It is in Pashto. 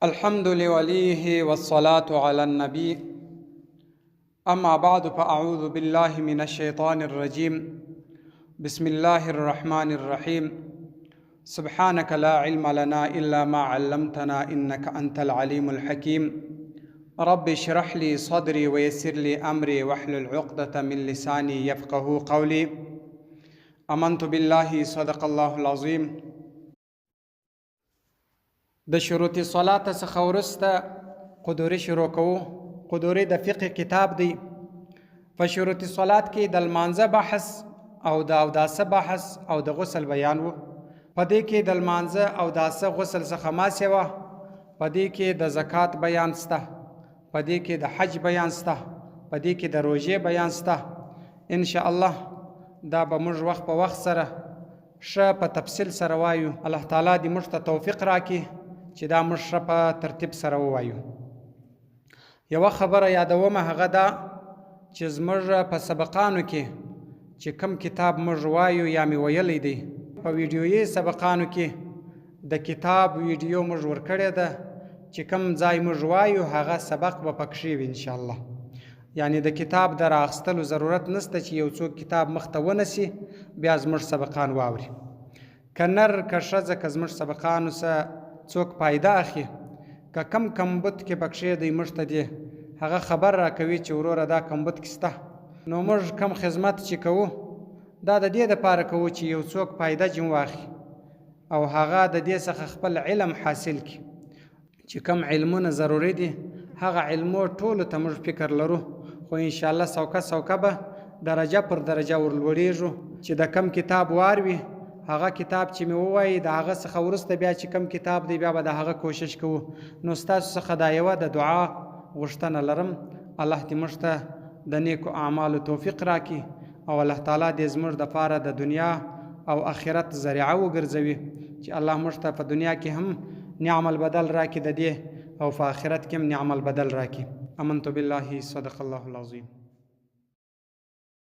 الحمد لوليه والصلاة على النبي. أما بعد، فأعوذ بالله من الشيطان الرجيم. بسم الله الرحمن الرحيم. سبحانك لا علم لنا إلا ما علمتنا إنك أنت العليم الحكيم. رب اشرح لي صدري ويسر لي أمري واحلل عقدة من لساني يفقه قولي. آمنت بالله، صدق الله العظيم. د شروط صلات څخه وروسته قدوري شروع کوو. قدوري د فقه کتاب دی. په شروط صلات کې د لمانځه بحث او د اوداسه بحث او د غسل بیان وو. په دې کې د لمانځه او داسه غسل څخه ما سوا په دې کې د زکات بیان سته، په دې کې د حج بیان سته، په دې کې د روژې بیان سته. ان شاء الله دا به موږ وخت په وخت سره ښه په تفصیل سره وایو. الله تعالی دې موږ ته توفیق راکړي چې دا موږ ښه په ترتیب سره ووایو. یوه خبره یادومه، هغه دا چې زموږ په سبقانو کې چې کوم کتاب موږ وایو یا مې ویلی دی، په ویډیویي سبقانو کې د کتاب ویډیو موږ ورکړې ده چې کوم ځای موږ وایو هغه سبق به پکښې وي انشاءالله. یعنی د کتاب د رااخستلو ضرورت نشته چې یو څوک کتاب مخته ونسي بیا زموږ سبقان واوري. که نر که ښځه که زموږ سبقانو څخه څوک فایده اخلي، که کم کمبوت کې پکښې دی، موږ ته دې هغه خبر راکوي چې وروره دا کمبوت کې شته. نو موږ کم خدمت چې کوو دا د دې دپاره کوو چې یو څوک فایده جن واخلي او هغه د دې څخه خپل علم حاصل کړي. چې کوم علمونه ضروري دي هغه علمو ټولو ته موږ فکر لرو، خو انشاءالله سوکه سوکه به درجه پر درجه ورلوړیږو چې د کم کتاب وار وي هغه کتاب چې مې ووایي د هغه څخه وروسته بیا چې کم کتاب دی بیا به د هغه کوشش کوو. نو ستاسو څخه دا یوه د دعا غوښتنه لرم، الله دې موږ ته د نیکو اعمالو توفیق راکړي او الله تعالی دې زموږ دپاره د دنیا او آخرت ذریعه وګرځوي چې الله موږ ته په دنیا کې هم نعم البدل راکړي د دې او په آخرت کې هم نعم البدل راکړي. امنت بالله، صدق الله العظیم.